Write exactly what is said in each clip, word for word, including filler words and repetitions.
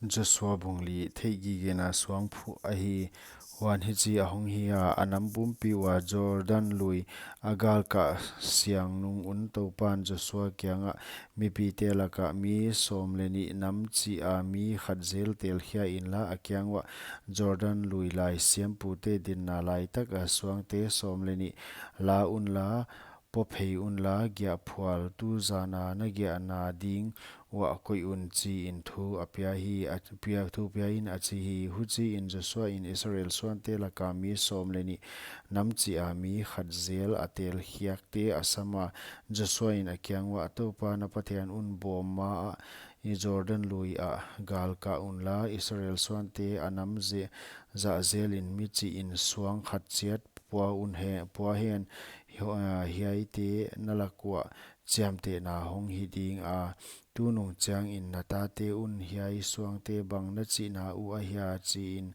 Joshua bung li. Theihgigena suangphuh ahi. Huan hichi ahong hi a, a nam pumpi ua Jordan lui a galkah siang nung un Toupan Joshua kiangah, mipite lakah mi sawm leh nih nam chih a mi khat zel telkhia inla, a kiang uah, Jordan lui lai siampute dinna laitak a suangte sawm leh nih la unla, pua phei unla, giahphual tu zana na giahna ding uah koih un, chiin thu a pia hi, a pia, thu pia in a chi hi. Huchiin Joshua in Israel suante laka mi sawm leh nih nam chih a mi khat zel a telkhiakte a sam a. Joshua in a kiang uah, Toupa na Pathian un bawm ma ah i Jordan lui ah galkah unla, Israel suante a nam ze-, zah zelin mi chihin suang khat chiat pua un he, pua hen, hi-, ah, hiaite na lak uah chiamtehna hong hi ding a, tunung chiangin na tate un hiai suangte bang na chihna uh ahia, chiin,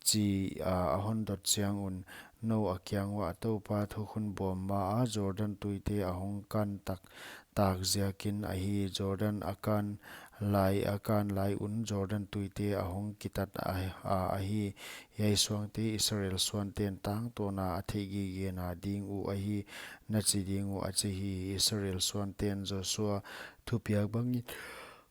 chi a, a hon dot chiang un, nou a kiang uah, Toupa thukhun bawm ma a Jordan tuite a hong kan tak, tak ziakin ahi. Jordan a kan lai, a kan lai un Jordan tuite a hong kitat a, a, ahi. Hiai suangte Israel suanten tangtawna a theihgigena ding uh ahi, na chi ding uh, a chi hi. Israel suanten Joshua thupiak bangin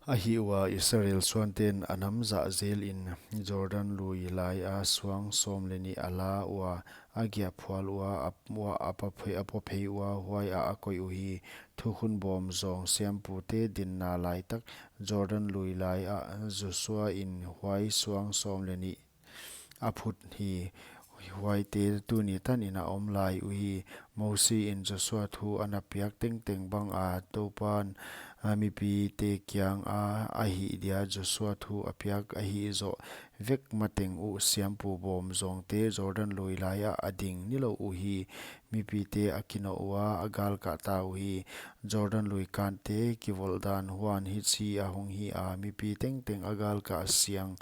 a hih ua, Israel suanten a nam zah zelin Jordan lui lai a suang sawm leh nih a la ua, a giahphual ua, a, ua, a pua phei, a pua phei ua, huai ah a koih uhi. Thukhun bawm zawng siampute dinna laitak Jordan lui lai ah Joshua in huai suang sawm leh nih a phut hi. Huaite tuni tanin a om lai uhi. Mosi in Joshua thu a na piak tengteng bang a Toupan, a, mipite kiang a, a hih dia Joshua thu a piak a hih zoh vek mateng uh siampu bawm zawngte Jordan lui lai ah a ding nilou uhi. Mipite a kinawh ua, a galkah ta uhi. Jordan lui kante kivolh dan. Huan hichi ahong hi a, mipi tengteng a galkah siang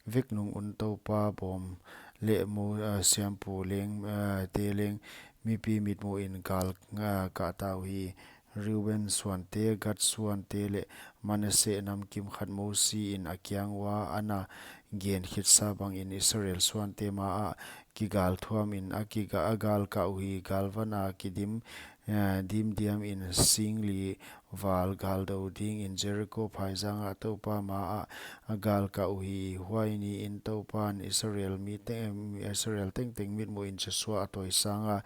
vek nung un Toupa bawm leh Mo-, ah, siampu leng, ah, te leng mipi mitmuhin gal, ah, kah ta uhi. Reuben suante, Gad suante leh Manasseh nam kimkhat Mosi in a kiang ua a na gen khitsa bangin Israel suante ma ah kigalthuamin a kiga-, a galkah uhi. Galvan a kidim, eh, dimdiamin singli val galdou dingin Jeriko phaizang ah Toupa ma ah a galkah uhi. Huai niin Toupan Israel mite, Israel tengteng mitmuhin Joshua a tawisang a,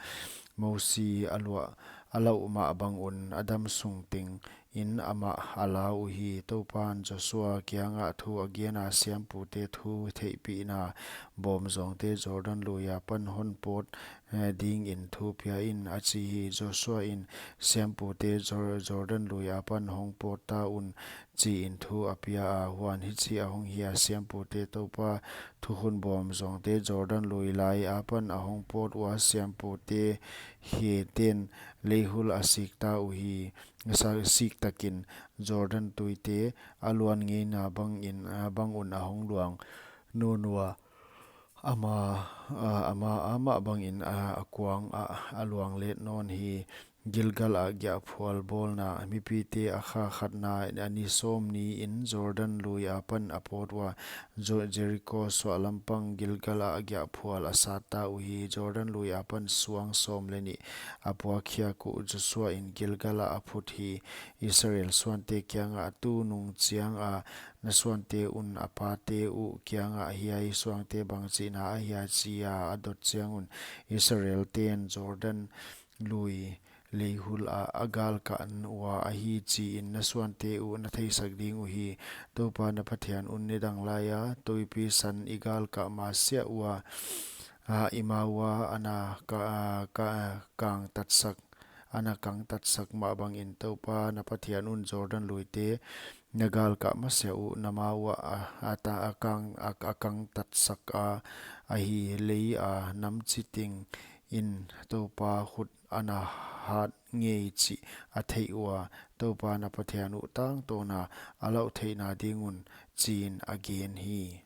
Mosi a luah, a lauh mah bang un a dam sung tengin amah a la uhi. Toupan Joshua kiangah thu a gen a, siampute thu theihpihna, bawm zawngte Jordan lui apan hon pawt, eh, dingin thu pia in, a chi hi. Joshua in siampute Jor-, Jordan lui apan hong pawt ta un, chiin thu a pia a. Huan hichi ahong hi a, siampute Toupa thukhun bawm zawngte Jordan lui lai apan ahong pawt ua, siampute heten leihul a sik ta uhi. Sa-, sik takin Jordan tuite a luan ngeina bangin, a, bang un ahong luang nawn ua, ama, a, ama, amah bangin, a, a kuang ah a luang let nawn hi. Gilgal ah giahphual bawlna. Mipite a kha khatna a ni sawm niin Jordan lui apan a pawt ua, Jo-, Jeriko suahlam pang Gilgal ah giahphual a sat ta uhi. Jordan lui apan suang sawm leh nih a puak khiak uh Joshua in Gilgal ah a phut hi. Israel suante kiangah, tunung chiang a na suante un a pate uh kiangah hiai suangte bang chihna ahia, chi a a dot chiang un, Israel ten Jordan lui leihul ah a galkah ua ahi, chiin na suante uh na theisak ding uhi. Toupa na Pathian un nidang laia tuipi san i galkah masiah ua, a, i ma ua a na ka-, a, ka-, kangtatsak, a na kangtatsak mah bangin Toupa na Pathian un Jordan luite na galkah masiah uh na ma uah a, a ta-, a kang, a, a kangtatsak a, ahi. Lei a nam chiteng in Toupa khut a na hat ngei chih a theih ua, Toupa na Pathian uh tangtawna a lauh theihna ding un, chiin a gen hi.